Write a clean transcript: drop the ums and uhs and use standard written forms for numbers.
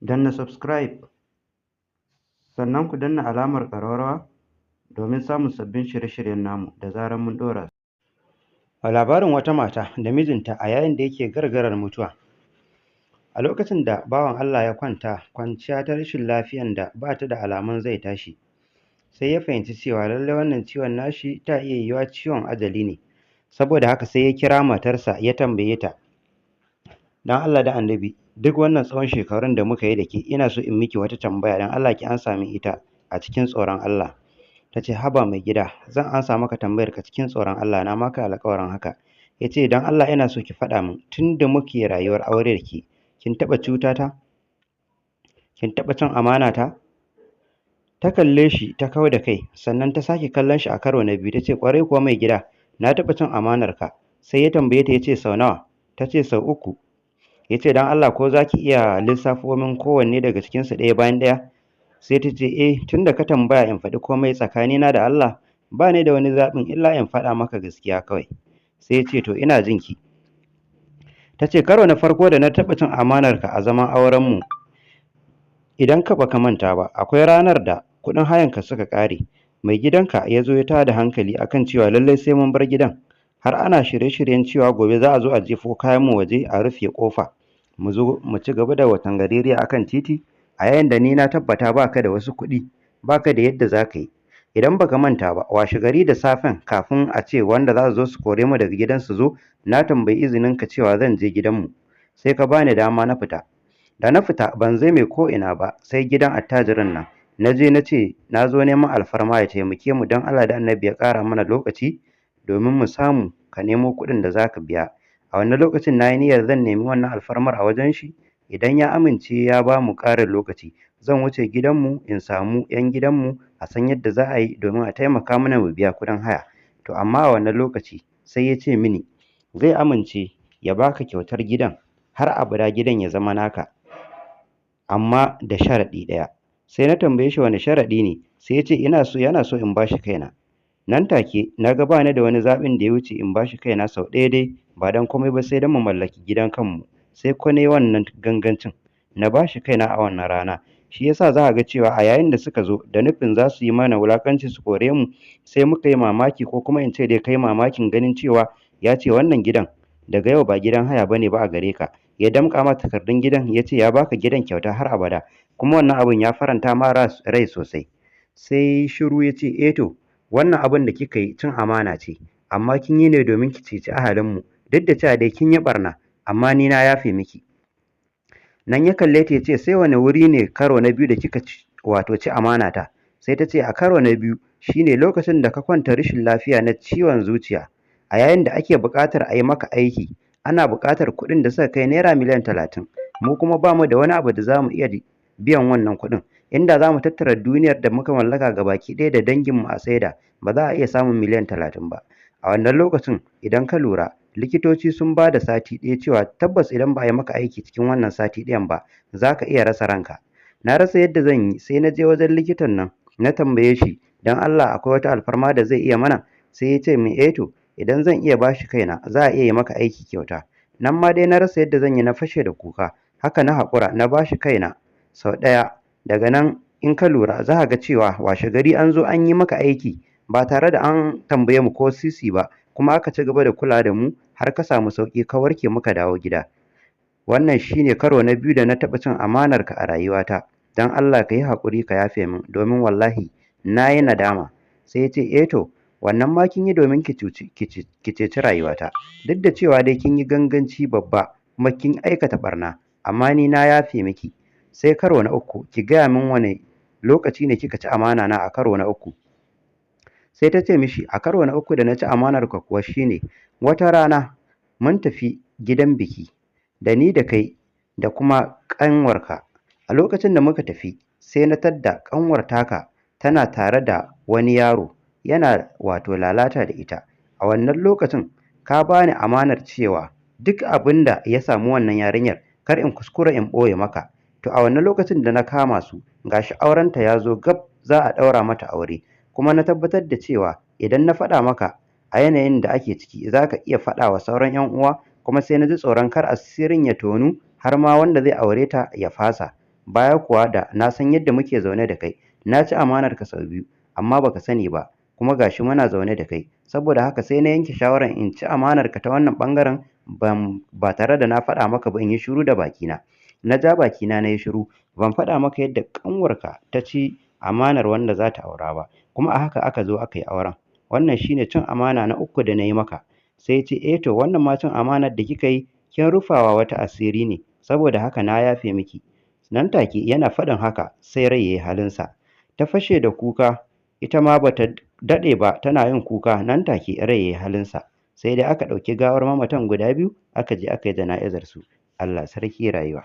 Danna subscribe sannan ku danna alamar ƙararrawa domin samun sabbin shirye-shiryen namu da zarar mun ɗora. A labarin wata mata da mijinta a yayin da yake gargarar mutuwa. A lokacin da bawan Allah ya kwanta kwanciya ta rashin lafiyan da ba ta da alamun zai tashi, sai ya fahimci cewa lallai wannan ciwon nashi ta iya yiwuwa ciwon ajali ne. Saboda haka sai ya kira matarsa ya tambaye ta, don Allah da Annabi, duk wannan tsawon shekarun da muka yi da ke, ina so in miki wata tambaya, don Allah ki amsa min ita a cikin tsoron Allah. Ta ce, haba mai gida, zan amsa maka tambayar ka cikin tsoron Allah, na maka alƙawarin haka. Ya ce, don Allah ina so ki faɗa min, tun da muke rayuwar aure da ke, kin taɓa cuta ta? Kin taɓa cin amana ta? Ta kalle shi ta kau da kai, sannan ta sake kallon shi a karo na biyu, ta ce, ƙwarai kuwa mai gida, na taɓa cin amanar ka. Sai ya tambaye ta ya ce, sau nawa? Ta ce, sau uku. Ya ce, don Allah ko za ki iya lissafo min kowanne daga cikinsu ɗaya bayan ɗaya? Sai ta ce, eh, tun da ka tambaya in faɗi komai tsakanina da Allah, ba ni da wani zaɓin illa in faɗa maka gaskiya kawai. Sai ya ce, to ina jin ki. Ta ce, karo na farko da na taɓa cin amanarka a zaman aurenmu, idan ka baka manta ba, akwai ranar da kuɗin hayanka suka ƙare. Mai gidanka ya zo ya tada hankali akan cewa lallai sai mun bar gidan. Har ana shirye-shiryen cewa gobe za a zo a jefo kayanmu waje a rufe ƙofa. Mu zo mu ci gaba da watan gaririya akan titi, a yayin da ni na tabbata baka da wasu kuɗi, baka da yadda za ka yi. Idan baka manta ba, washe gari da safen kafin a ce wanda za su zo su kore mu daga gidan su zo, na tambayi izinin ka cewa zan je gidanmu, sai ka bani dama na fita. Da na fita ban zai mai ko ina ba sai gidan attajirin nan. Na je na ce na zo neman alfarma ya taimake mu don Allah da Annabi ya ƙara mana lokaci domin mu samu ka nemo kuɗin da za ka biya. A wannan lokacin na yi niyyar zan nemi wannan alfarmar a wajen shi, idan ya amince ya ba mu ƙarin lokaci, zan wuce gidanmu in samu 'yan gidanmu a san yadda za a yi domin a taimaka mana mu biya kuɗin haya. To amma a wannan lokaci sai ya ce mini zai amince ya baka kyautar gidan har abada gidan ya zama naka, amma da sharaɗi ɗaya. Sai na tambaye shi wane sharaɗi ne, sai ya ce ina so yana so in bashi kaina. Nan take na ga ba ni da wani zaɓin da ya wuce in bashi kaina sau ɗaya dai, ba don komai ba sai don mu mallaki gidan kanmu. Sai ko nayi wannan gangancin, na bashi kaina a wannan rana. Shi yasa za ka ga cewa a yayin da suka zo da nufin za su yi mana wulaƙanci su kore mu, sai muka yi mamaki, ko kuma in ce dai kai mamakin ganin cewa ya ce wannan gidan daga yau ba gidan haya bane ba a gare ka. Ya damƙa ma takardun gidan ya ce ya baka gidan kyauta har abada. Kuma wannan abun ya faranta ma rai sosai. Sai shiru ya ce, eh to, wannan abun da kika yi cin amana ce, amma kin yi ne domin ki ceci ahalinmu, duk da cewa dai kin yi ɓarna, amma ni na yafe miki. Nan ya kalle ta ya ce, sai wane wuri ne karo na biyu da kika ci, wato ci amana ta? Sai ta ce, a karo na biyu shine lokacin da ka kwanta rashin lafiya na ciwon zuciya, a yayin da ake buƙatar a yi maka aiki, ana buƙatar kuɗin da suka kai naira miliyan 30, mu kuma ba mu da wani abu da za mu iya biyan wannan kuɗin. Inda za mu tattara duniyar da muka mallaka gabaki ɗaya da danginmu a saida, ba za a iya samun miliyan 30 ba. A wannan lokacin idan ka lura, likitoci sun ba da sati ɗaya cewa tabbas idan ba a yi maka aiki cikin wannan sati ɗayan ba, za ka iya rasa ranka. Na rasa yadda zan yi, sai na je wajen likitan nan, na tambaye shi don Allah akwai wata alfarma da zai iya mana? Sai ya ce min, eh to, idan zan iya bashi kaina, za a iya yi maka aiki kyauta. Nan ma dai na rasa yadda zan yi, na fashe da kuka. Haka na haƙura na bashi kaina sau ɗaya. Daga nan in ka lura za ka ga cewa washe gari an zo an yi maka aiki ba tare da an tambaye mu ko sisi ba, kuma aka ci gaba da kula da mu har ka samu sauƙi ka warke muka dawo gida. Wannan shine karo na biyu da na taɓa cin amanarka a rayuwata. Don Allah ka yi haƙuri ka yafe min, domin wallahi na yi nadama. Sai ya ce, eh to, wannan ma kin yi domin ki ceci rayuwata. Duk da cewa dai kin yi ganganci babba kuma kin aikata ɓarna, amma ni na yafe miki. Sai karo na uku, ki gaya min wane lokaci ne kika ci amana na a karo na uku. Sai ta ce mishi, a karo na uku da na ci amanar ka kuwa shine wata rana mun tafi gidan biki da ni da kai da kuma ƙanwarka. A lokacin da muka tafi, sai na tadda ƙanwar taka tana tare da wani yaro yana wato lalata da ita. A wannan lokacin ka bani amanar cewa duk abin da ya samu wannan yarinyar kar in kuskura in ɓoye maka. To a wannan lokacin da na kama su, gashi aurenta ya zo gab za a ɗaura mata aure, kuma na tabbatar da cewa idan na faɗa maka a yanayin da ake ciki za ka iya faɗa wa sauran 'yan uwa, kuma sai na ji tsoron kar asirin ya tonu har ma wanda zai aure ta ya fasa. Baya kuwa da na san yadda muke zaune da kai, na ci amanarka sau biyu, amma baka sani ba, kuma gashi muna zaune da kai. Saboda haka sai na yanke shawarar in ci amanarka ta wannan ɓangaren ba tare da na faɗa maka ba, in yi shiru da bakina. Na ja bakina na yi shiru, ban faɗa maka yadda ƙanwarka ta ci amanar wanda za ta aura ba, kuma a haka aka zo aka yi auren. Wannan shine cin amana na uku da na yi maka. Sai ya ce, eh to wannan ma cin amanar da kika yi, kin rufawa wata asiri ne, saboda haka na yafe miki. Nan take yana faɗin haka sai rai ya yi halinsa. Ta fashe da kuka, ita ma bata daɗe ba tana yin kuka, nan take rai ya yi halinsa. Sai dai aka ɗauki gawar mamatan guda biyu aka je aka yi jana'izar su. Allah sarki rayuwa.